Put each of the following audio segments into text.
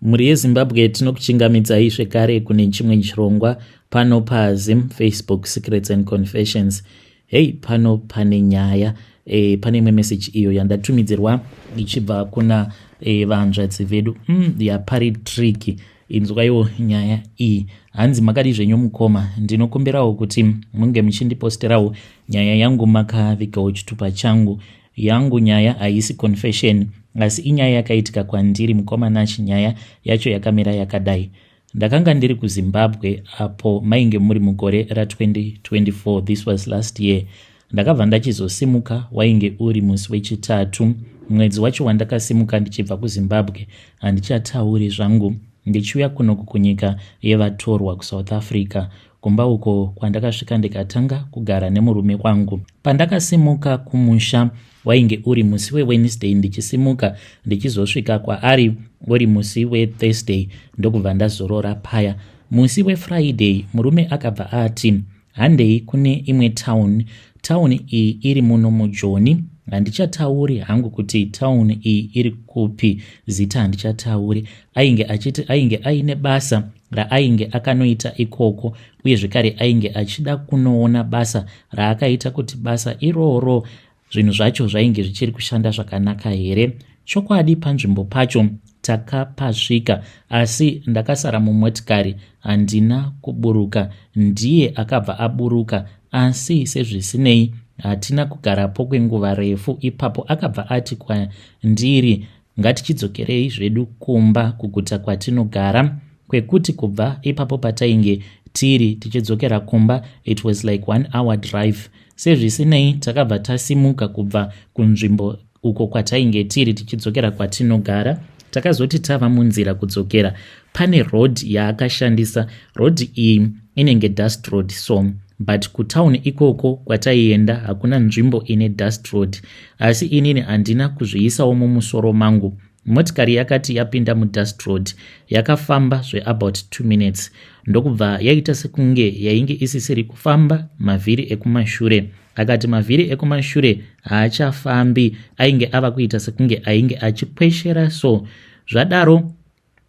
Mhuri yeZimbabwe tinokuchingamidzai zvekare kune chimwe chirongwa pano paZim Facebook Secrets and Confessions. Hey, pano pane nyaya e, pane imwe message iyo yandatumidzirwa ichibva kuna e, vahanzvadzi vedu yapari tricky. Inzwaiwo nyaya iyi. Hanzi makadii zvenyu mukoma, ndinokumbirawo kuti munge muchindiposterawo nyaya yangu makavigawo chitupa changu. Yangu nyaya haisi confession asi inyaya yakaitika kwandiri mukoma Nash. Nyaya yacho yakamira yakadai. Ndakanga ndiri kuZimbabwe apo mainge muri mugore ra2024, this was last year. Ndakabva ndachizosimuka, wainge uri musi wechitatu mwedzi wacho wandakasimuka ndichibva kuZimbabwe, handichatauri zvangu, ndichiuya kunoku kunyika yevatorwa kuSouth Africa. Kumba uko kwandakasvika ndikatanga kugara nemurume wangu. Pandakasimuka kumusha wainge uri musi weWednesday, ndichisimuka ndichizosvika kwaari uri musi weThursday, ndokubva ndazorora paya. Musi weFriday murume akabva ati handei kune imwe town. Town iyi iri muno muJoni, handichatauri hangu kuti town iyi iri kupi, zita handichatauri. Ainge achiti ainge aine basa raainge akanoita ikoko, uye zvekare ainge achida kunoona basa raakaita, kuti basa iroro zvinhu zvacho zvainge zvichiri kushanda zvakanaka here. Chokwadi panzvimbo pacho takapasvika, asi ndakasara mumotikari, handina kuburuka. Ndiye akabva aburuka, asi sezvisinei hatina kugarapo kwenguva refu ipapo. Akabva ati kwandiri ngatichidzokerei zvedu kumba kuguta kwatinogara, kwekuti kubva ipapo patainge tiri tichidzokera kumba it was like one hour drive. Sezvisinei takabva tasimuka kubva kunzvimbo uko kwatainge tiri tichidzokera kwatinogara. Takazoti tava munzira kudzokera, pane road yaakashandisa. Road iyi inenge dust road so, but kutauni ikoko kwataienda hakuna nzvimbo ine dust road, asi inini handina kuzviisawo mumusoro mangu. Motikari yakati yapinda mudust road, yakafamba zveabout 2 minutes, ndokubva yaita sekunge yainge isisiri kufamba mavhiri ekumashure. Akati mavhiri ekumashure haachafambi, ainge ava kuita sekunge ainge achikweshera so. Zvadaro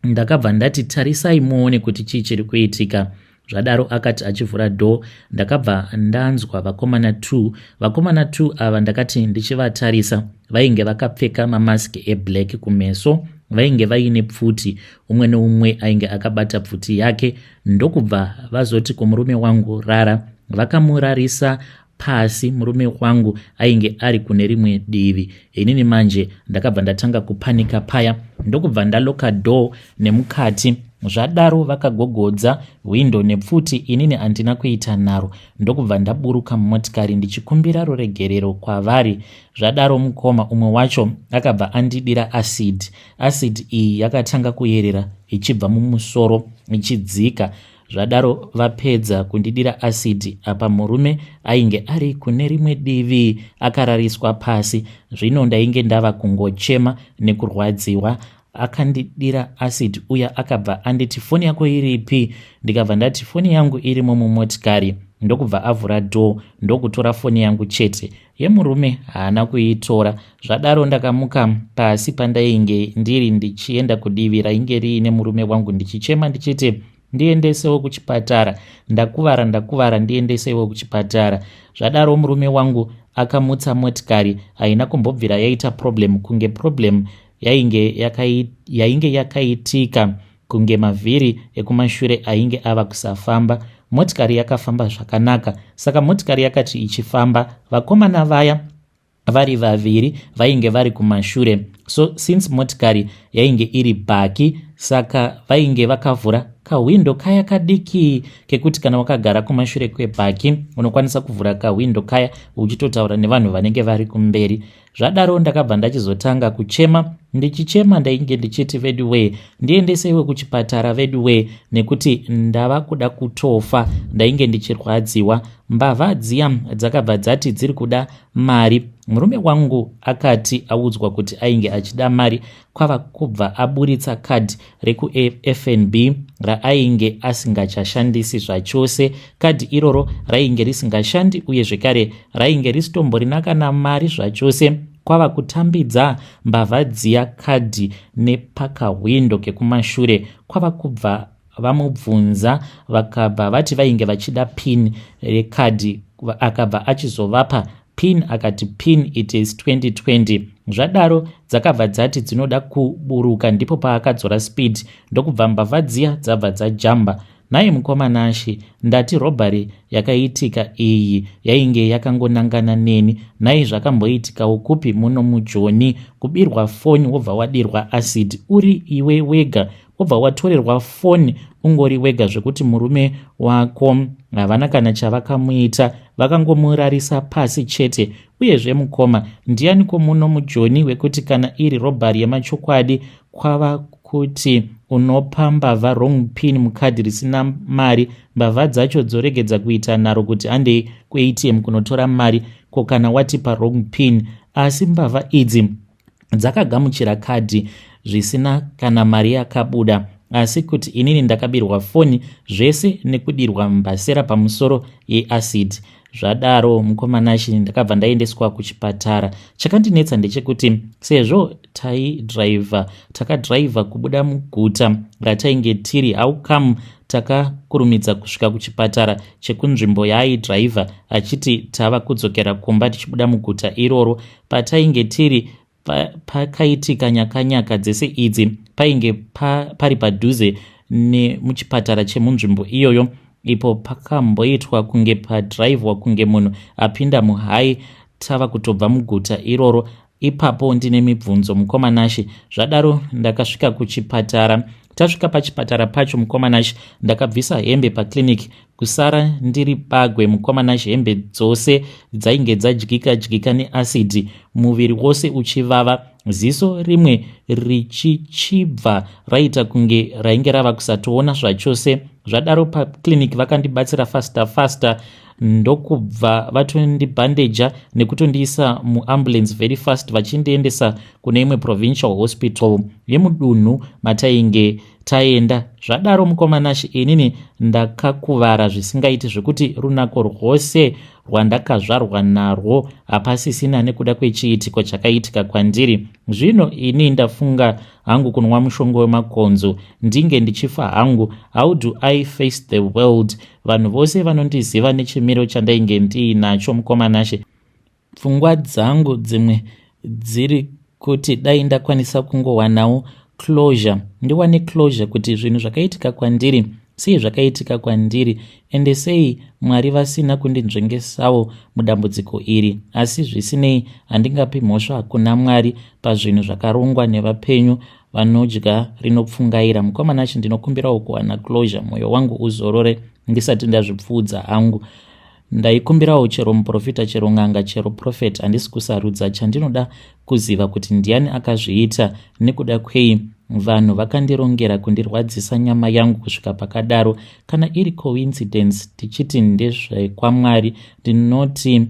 ndakabva ndati tarisai muone kuti chii chiri kuitika. Zvadaro akati achivhura door, ndakabva ndanzwa vakomana 2. Vakomana 2 ava ndakati ndichivatarisa, vainge vakapfeka mamaski eblack kumeso, vainge vaine pfuti, umwe neumwe ainge akabata pfuti yake, ndokubva vazoti kumurume wangu rara. Vakamurarisa pasi, murume wangu ainge ari kune rimwe divi. Inini manje ndakabva ndatanga kupanika paya, ndokubva ndaloka door nemukati. Zvadaro vakagogodza hwindo nepfuti, inini handina kuita nharo, ndokubva ndaburuka mumotikari ndichikumbira ruregerero kwavari. Zvadaro mukoma, umwe wacho akabva andidira acid. Acid iyi yakatanga kuyerera ichibva mumusoro ichidzika. Zvadaro vapedza kundidira acid, apa murume ainge ari kune rimwe divi akarariswa pasi. Zvino ndainge ndava kungochema nekurwadziwa. Akandidira acid uya akabva anditi foni yako iripi? Ndikabva ndati foni yangu irimo mumotikari, ndokubva avhura door ndokutora foni yangu chete, yemurume haana kuitora. Zvadaro ndakamuka pasi pandainge ndiri ndichienda kudivi rainge riine murume wangu, ndichichema ndichiti ndiendesewo kuchipatara, ndakuvara, ndakuvara, ndiendesewo kuchipatara. Zvadaro murume wangu akamutsa motikari, haina kumbobvira yaita problem, kunge problem yainge yakaitika kunge mavhiri ekumashure ainge ava kusafamba. Motikari yakafamba zvakanaka. Saka motikari yakati ichifamba, vakomana vaya vari vaviri vainge vari kumashure, so since motikari yainge iri bhaki, saka vainge vakavhura kahwindo kaya kadiki kekuti kana wakagara kumashure kwebhaki unokwanisa kuvhura kahwindo kaya uchitotaura nevanhu vanenge vari kumberi. Zvadaro ndakabva ndachizotanga kuchema. Ndichichema ndainge ndichiti vedu wee, ndiendeseiwe kuchipatara vedu wee, nekuti ndava kuda kutofa, ndainge ndichirwadziwa. Mbavha dziya dzakabva dzati dziri kuda mari. Murume wangu akati audzwa kuti ainge achida mari, kwava kubva aburitsa kadhi rekuFNB raainge asingachashandisi zvachose. Kadhi iroro rainge risingashandi, uye zvekare rainge risitomborina kana mari zvachose. kwava kutambidza mbavha dziya kadhi nepakahwindo kekumashure kwava kubva vamubvunza vakabva vati vainge vachida pin rekadhi akabva achizovapa pin akati pin it is 2020 zvadaro dzakabva dzati dzinoda kuburuka ndipo paakadzora speed ndokubva mbavha dziya dzabva dzajamba Nhai mukoma Nashy, ndati robbery yakaitika iyi yainge yakangonangana neni. Nhai zvakamboitikawo kupi muno muJoni kubirwa foni wobva wadirwa acid uri iwe wega wobva watorerwa foni ungori wega zvekuti murume wako havana kana chavakamuita vakangomurarisa pasi chete uyezve mukoma ndianiko muno mujoni wekuti kana iri robbery yemachokwadi kwava kuti unopa mbavha wrong pin mukadhi risina mari mbavha dzacho dzoregedza kuita nharo kuti handei kuatm kunotora mari ko kana watipa wrong pin asi mbavha idzi dzakagamuchira kadhi zvisina kana mari yakabuda asi kuti inini ndakabirwa foni zvese nekudirwa mbasera pamusoro yeacid Zvadaro mukoma Nashy ndakabva ndaendeswa kuchipatara. Chakandinetsa ndechekuti sezvo taidriver takadriver kubuda muguta ratainge tiri how come takakurumidza kusvika kuchipatara chekunzvimbo yaaidriver achiti tava kudzokera kumba tichibuda muguta iroro patainge tiri pakaitika nyakanyaka dzese idzi painge pa, pari padhuze nemuchipatara chemunzvimbo iyoyo ipo pakamboitwa kunge padhiraivhwa kunge munhu apinda muhai tava kutobva muguta iroro ipapo ndine mibvunzo mukoma Nashe zvadaro ndakasvika kuchipatara tasvika pachipatara pacho mukoma Nashe ndakabvisa hembe paclinic Kusara ndiri bagwe mukoma Nash hembe dzose dzainge dzadyika dyika neacid muviri wose uchivava ziso rimwe richichibva raita kunge rainge rava kusatoona zvachose zvadaro paclinic vakandibatsira faster faster ndokubva vatondibhandeja nekutondiisa muambulance very fast vachindiendesa kune imwe provincial hospital yemudunhu matainge Taenda zvadaro mukoma Nashy inini ndakakuvara zvisingaiti zvekuti runako rwose rwandakazvarwa narwo hapasisina nekuda kwechiitiko chakaitika kwandiri. Zvino ini ndafunga hangu kunwa mushonga wemakonzo ndinge ndichifa hangu. How do I face the world? Vanhu vose vanondiziva nechimiro chandainge ndiinacho mukoma Nashy. Pfungwa dzangu dzimwe dziri kuti dai ndakwanisa kungowanawo closure, ndiwane closure kuti zvinhu zvakaitika kwandiri sei zvakaitika kwandiri ende sei Mwari vasina kundinzvengesawo mudambudziko iri. Asi zvisinei handingapi mhosva kuna Mwari pazvinhu zvakarongwa nevapenyu vanodya rinopfungaira. Mukoma Nashe ndinokumbirawo kuwana closure moyo wangu uzorore ndisati ndazvipfuudza hangu. Ndaikumbirawo chero muprofita chero n'anga chero prophet handisi kusarudza chandinoda kuziva kuti ndiani akazviita nekuda kwei vanhu vakandirongera kundirwadzisa nyama yangu kusvika pakadaro kana iri coincidence tichiti ndezvekwamwari ndinoti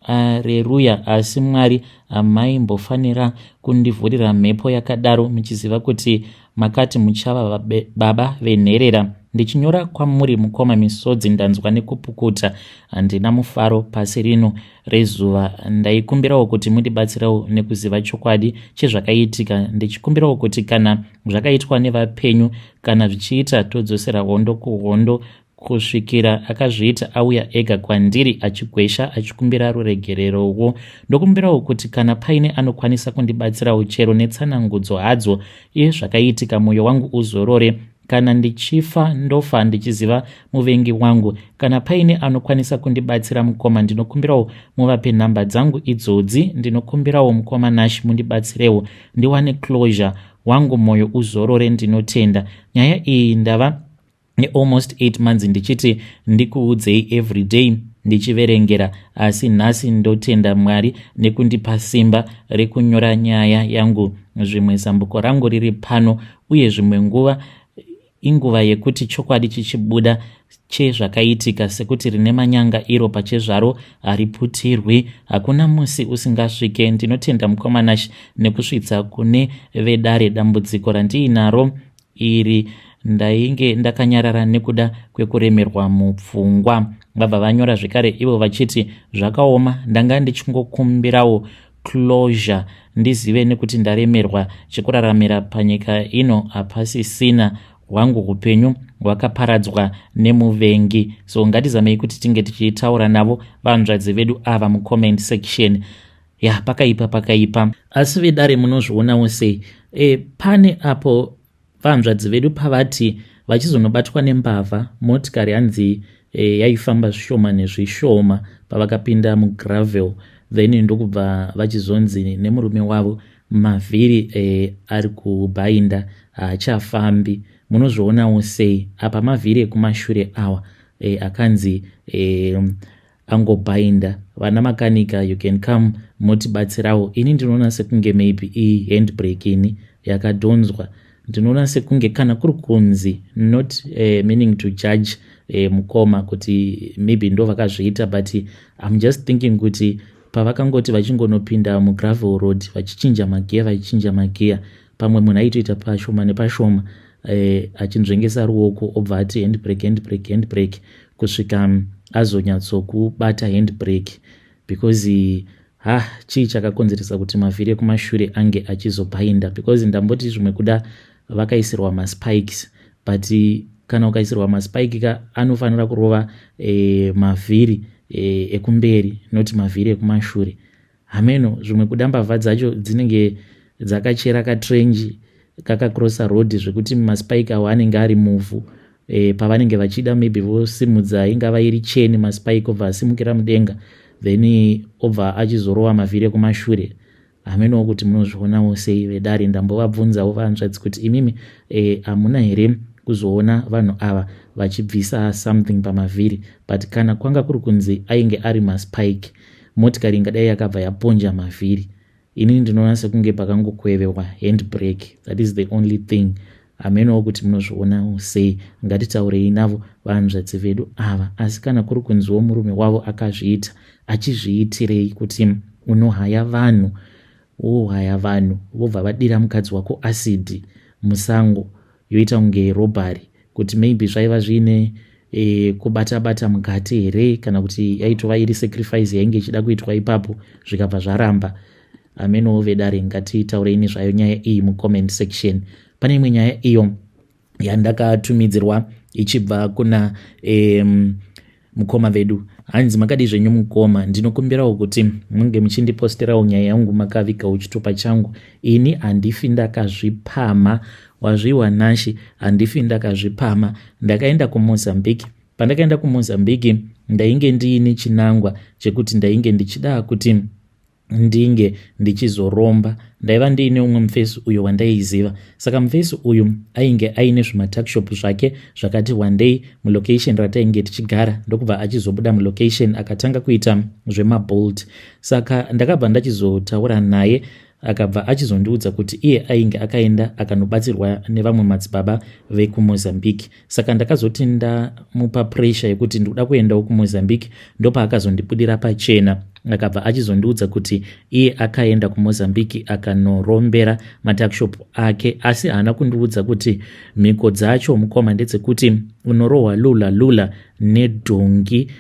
areruya asi mwari hamaimbofanira kundivhurira mhepo yakadaro muchiziva kuti Makati muchava baba venherera. Ndichinyora kwamuri mukoma misodzi ndanzwa nekupukuta. Handina mufaro pasi rino rezuva. Ndaikumbirawo kuti mundibatsirewo nekuziva chokwadi chezvakaitika. Ndichikumbirawo kuti kana zvakaitwa nevapenyu kana zvichiita todzosera hondo kuhondo kusvikira akazviita auya ega kwandiri achigwesha achikumbira ruregererowo. Ndokumbirawo kuti kana paine anokwanisa kundibatsirawo chero netsanangudzo hadzo yezvakaitika moyo wangu uzorore. Kana ndichifa ndofa ndichiziva muvengi wangu. Kana paine anokwanisa kundibatsira mukoma ndinokumbirawo muvape nhamba dzangu idzodzi. Ndinokumbirawo mukoma Nash mundibatsirewo ndiwane closure wangu moyo uzorore ndinotenda. Nyaya iyi ndava nealmost 8 months ndichiti ndikuudzei everyday ndichiverengera asi nhasi ndotenda mwari nekundipa simba rekunyora nyaya yangu zvimwe zambuko rangu riri pano uye zvimwe nguva inguva yekuti chokwadi chichibuda chezvakaitika sekuti rine manyanga iro pachezvaro hariputirwi hakuna musi usingasvike ndinotenda mukoma Nash nekusvitsa kune vedare dambudziko randiinaro iri ndainge ndakanyarara nekuda kwekuremerwa mupfungwa. Vabva vanyora zvekare ivo vachiti zvakaoma ndanga ndichingokumbirawo closure ndizive nekuti ndaremerwa chekuraramira panyika ino hapasisina hwangu upenyu hwakaparadzwa nemuvengi. So ngatizamei kuti tinge tichitaura navo vanzvadzi vedu ava mucomment section. Ya, pakaipa, pakaipa. Asi vedare, munozvionawo sei? Pane apo vanzvadzi vedu pavati vachizonobatwa nembavha, motikari hanzi yaifamba zvishoma nezvishoma pavakapinda mugravel, then ndokubva vachizonzi nemurume wavo mavhiri ari kubhainda, haachafambi. Munozvionawo sei apa mavhiri ekumashure awa akanzi angobhainda? Vana makanika, you can come motibatsirawo. Ini ndinoona sekunge maybe ihandbrake ini yakadhonzwa. Ndinoona sekunge kana kuri kunzi, not meaning to judge mukoma kuti maybe ndo vakazviita, but I'm just thinking kuti pavakangoti vachingonopinda mugravel road vachichinja magiya, vachichinja magiya, pamwe munhu aitoita pashoma nepashoma achinzvengesa ruoko, obva ati handbrake, handbrake, handbrake, kusvika azonyatsokubata handbrake, because ha, chii chakakonzeresa kuti mavhiri ekumashure ange achizobhainda? Because ndamboti zvimwe kuda vakaisirwa maspikes, but kana ukaisirwa maspike ka, anofanira kurova mavhiri ekumberi, not mavhiri ekumashure. Hameno, zvimwe kuda mbavha dzacho dzinenge dzakachera katrench kakacrossa road, zvekuti maspike awo anenge ari muvhu. Pavanenge vachida maybe vosimudza, ingava iri cheni, maspike obva asimukira mudenga, then obva achizorova mavhiri ekumashure. Hamenowo kuti munozvionawo sei, vedare. Ndambovabvunzawo vanzvadzi kuti imimi hamuna here kuzoona vanhu ava vachibvisa something pamavhiri? But kana kwanga kuri kunzi ainge ari maspike, motikari ingadai yakabva yaponja mavhiri. Inini ndinoona sekunge pakangokwevewa handbrake. That is the only thing. Hamenowo kuti munozvionawo sei. Ngatitaurei navo vanzvadzi vedu ava. Asi kana kuri kunziwo murume wavo akazviita, achizviitirei kuti unohaya vanhu, wohaya vanhu, vobva vadira mukadzi wako acid musango, yoita kunge robbery? Kuti maybe zvaiva zviine kubata bata mukati here, kana kuti yaitova iri sacrifice yainge ichida kuitwa ipapo, zvikabva zvaramba? Amenowo, vedare, ngatitaurei nezvayo nyaya iyi mucomment section. Pane imwe nyaya iyo yandakatumidzirwa ichibva kuna mukoma vedu. Hanzi, "Makadi zvenyu mukoma? Ndinokumbirawo kuti munge muchindiposterawo nyaya yangu makavigawo chitupa changu. Ini handifi ndakazvipama, wazviwa nashi, handifi ndakazvipama. Ndakaenda kuMozambique. Pandakaenda kuMozambique ndainge ndiine chinangwa chekuti ndainge ndichida kuti ndinge ndichizoromba. Ndaiva ndiine umwe mufesi uyo wandaiziva. Saka mufesi uyu ainge aine zvimatuckshop zvake zvakati wandei mulocation ratainge tichigara, ndokubva achizobuda mulocation akatanga kuita zvemabolt. Saka ndakabva ndachizotaura naye, akabva achizondiudza kuti iye ainge akaenda akanobatsirwa nevamwe madzibaba vekuMozambique. Saka ndakazoti ndamupa pressure yekuti ndikuda kuendawo kuMozambique, ndopaakazondibudira pachena, akabva achizondiudza kuti iye akaenda kuMozambique akanorombera matuckshop ake. Asi haana kundiudza kuti mhiko dzacho, mukoma, ndedzekuti unorohwa lula lula nedhongi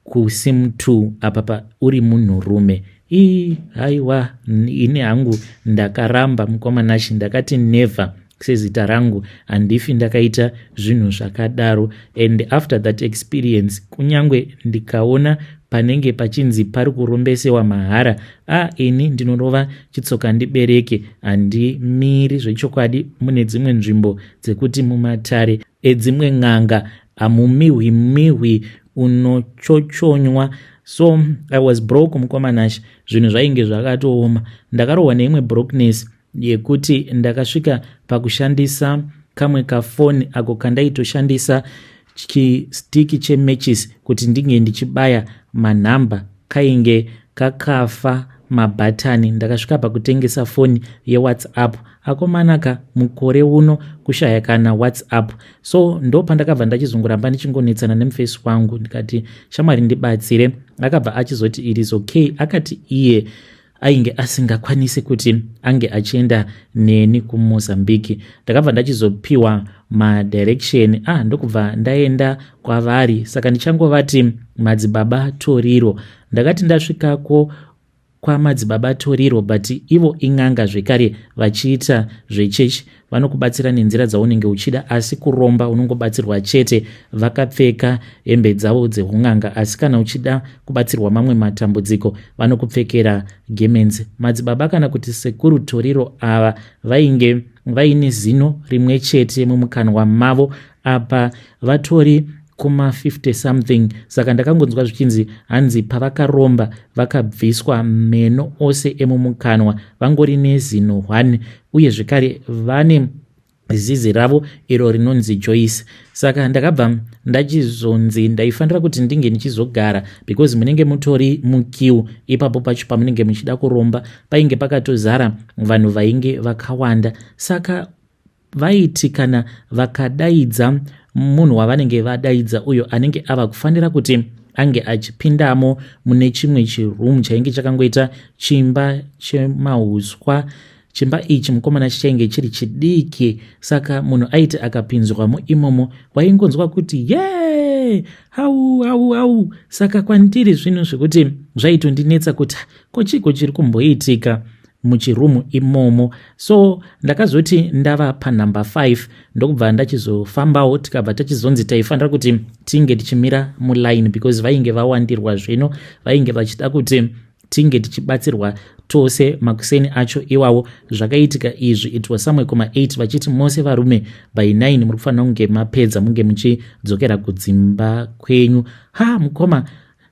kusim 2 apa uri munhurume. Ii, haiwa, ini hangu ndakaramba, mukoma Nashi. Ndakati never, sezita rangu, handifi ndakaita zvinhu zvakadaro. And after that experience, kunyange ndikaona panenge pachinzi pari kurombesewa mahara, a, ini ndinorova chitsoka ndibereke, handimiri zvechokwadi. Mune dzimwe nzvimbo dzekuti mumatare edzimwe n'anga hamumihwi mihwi, unochochonywa. So I was broke, mukoma Nash, zvinhu zvainge zvakatooma. Ndakarohwa neimwe brokenness yekuti ndakasvika pakushandisa kamwe kafoni ako kandaitoshandisa chistiki chematches kuti ndinge ndichibaya manhamba, kainge kakafa mabhatani. Ndakasvika pakutengesa foni yeWhatsApp. Akomanaka, mukore uno kushaya kana WhatsApp. So ndo pandakabva ndachizongoramba ndichingonetsana nemufesi wangu. Ndikati, 'Shamwari, ndibatsire.' Akabva achizoti it is okay. Akati iye ainge asingakwanisi kuti ange achienda neni kuMozambique. Ndakabva ndachizopiwa madirection, ndokubva ndaenda kwavari. Saka ndichangovati madzibaba Toriro. Ndakati ndasvikako kwamadzibaba Toriro, but ivo in'anga zvekare, vachiita zvechechi. Vanokubatsira nenzira dzaunenge uchida, asi kuromba unongobatsirwa chete vakapfeka hembe dzavo dzeun'anga. Asi kana uchida kubatsirwa mamwe matambudziko, vanokupfekera gemenzi. Madzibaba kana kuti Sekuru Toriro ava vainge vaine zino rimwe chete mumukanwa mavo, apa vatori kuma 50 something. Saka ndakangonzwa zvichinzi hanzi pavakaromba vakabviswa meno ose emumukanwa, vangori nezino 1, uye zvekare vane zizi ravo iro rinonzi Joyce. Saka ndakabva ndachizonzi ndaifanira kuti ndinge ndichizogara, because munenge mutori muqueue ipapo pacho pamunenge muchida kuromba. Painge pakatozara vanhu vainge vakawanda. Saka vaiti kana vakadaidza munhu wavanenge vadaidza, uyo anenge ava kufanira kuti ange achipindamo mune chimwe chiroom chainge chakangoita chimba chemauswa. Chimba ichi, mukomana, chichainge chiri chidiki. Saka munhu aiti akapinzwamo imomo, waingonzwa kuti ye hau hau hau. Saka kwandiri zvinhu zvekuti zvaitondinetsa kuti ko chiko chiri kumboitika muchiroom imomo. So ndakazoti ndava panumber 5, ndokubva ndachizofambawo. Tikabva tachizonzi taifanira kuti tinge tichimira muline, because vainge vawandirwa. Zvino vainge vachida kuti tinge tichibatsirwa tose makuseni acho iwawo. Zvakaitika izvi, it was somewhere kuma8, vachiti mose varume by 9 muri kufanira kunge mapedza, munge muchidzokera kudzimba kwenyu. Ha, mukoma,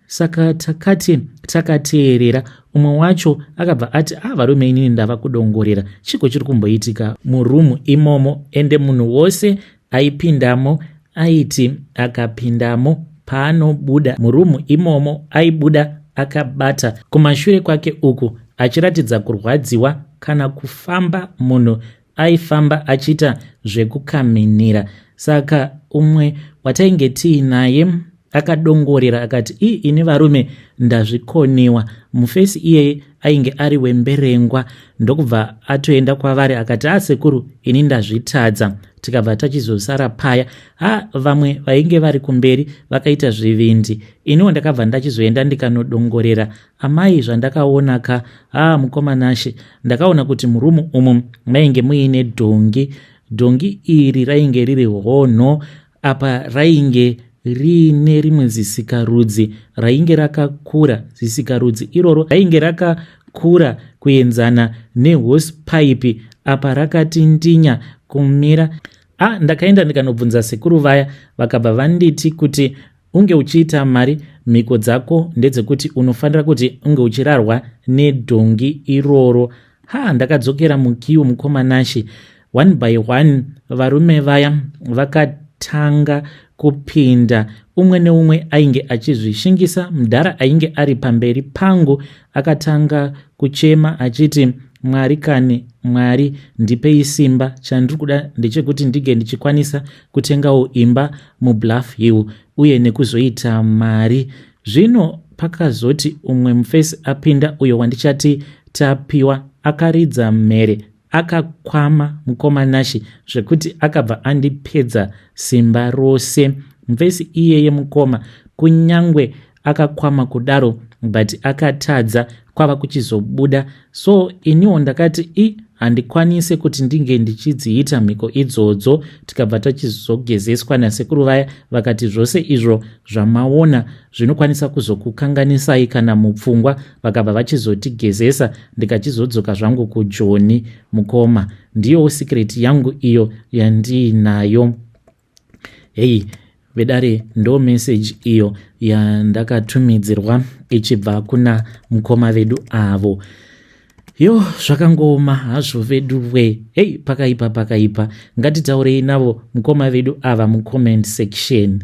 saka takati takateerera. Umwe wacho akabva ati, "A ah, varume, inini ndava kudongorera. Chiko chiri kumboitika muroom imomo?" Ende munhu wose aipindamo aiti akapindamo, paanobuda muroom imomo, aibuda akabata kumashure kwake uku achiratidza kurwadziwa. Kana kufamba, munhu aifamba achiita zvekukaminira. Saka umwe watainge tiinaye akadongorera akati, "Ii, ini varume ndazvikoniwa." Mufesi iyeye ainge ari wemberengwa, ndokubva atoenda kwavari akati, "Asekuru, ini ndazvitadza." Tikabva tachizosara paya. Ha, vamwe vainge vari kumberi vakaita zvivindi. Iniwo ndakabva ndachizoenda ndikanodongorera. Amai, zvandakaona ka, ha, mukoma Nashe, ndakaona kuti muroom umu mainge muine dhongi. Dhongi iri rainge riri honho. Apa rainge riine rimwe zisikarudzi rainge rakakura. Zisikarudzi iroro rainge rakakura kuenzana nehosepipe, apa rakati ndinya kumira. A, ndakaenda ndikanobvunza sekuru vaya, vakabva vanditi kuti unge uchiita mari, mhiko dzako ndedzekuti unofanira kuti unge uchirarwa nedhongi iroro. Ha, ndakadzokera muqueue, mukoma Nashe. One by one varume vaya vakatanga kupinda, umwe neumwe ainge achizvishingisa. Mudhara ainge ari pamberi pangu akatanga kuchema achiti, "Mwari kani, Mwari, ndipei simba. Chandiri kuda ndechekuti ndige ndichikwanisa kutengawo imba muBluff Hill uye nekuzoita mari." Zvino pakazoti umwe mufesi apinda, uyo wandichati Tapiwa, akaridza mhere akakwama, mukoma Nashe, zvekuti akabva andipedza simba rose. Mufesi iyeye, mukoma, kunyangwe akakwama kudaro, but akatadza kwava kuchizobuda. So iniwo ndakati, "I, handikwanisi kuti ndinge ndichidziita mhiko idzodzo." Tikabva tachizogezeswa nasekuru vaya, vakati, "Zvose izvo zvamaona zvinokwanisa kuzokukanganisai kana mupfungwa." Vakabva vachizotigezesa, ndikachizodzoka zvangu kuJoni. Mukoma, ndiyowo secret yangu iyo yandiinayo. Hei vedare, ndo message iyo yandakatumidzirwa ichibva kuna mukoma vedu avo. Yo, zvakangooma hazvo vedu we. Hei, pakaipa, pakaipa. Ngatitaurei navo mukoma vedu ava mucomment section.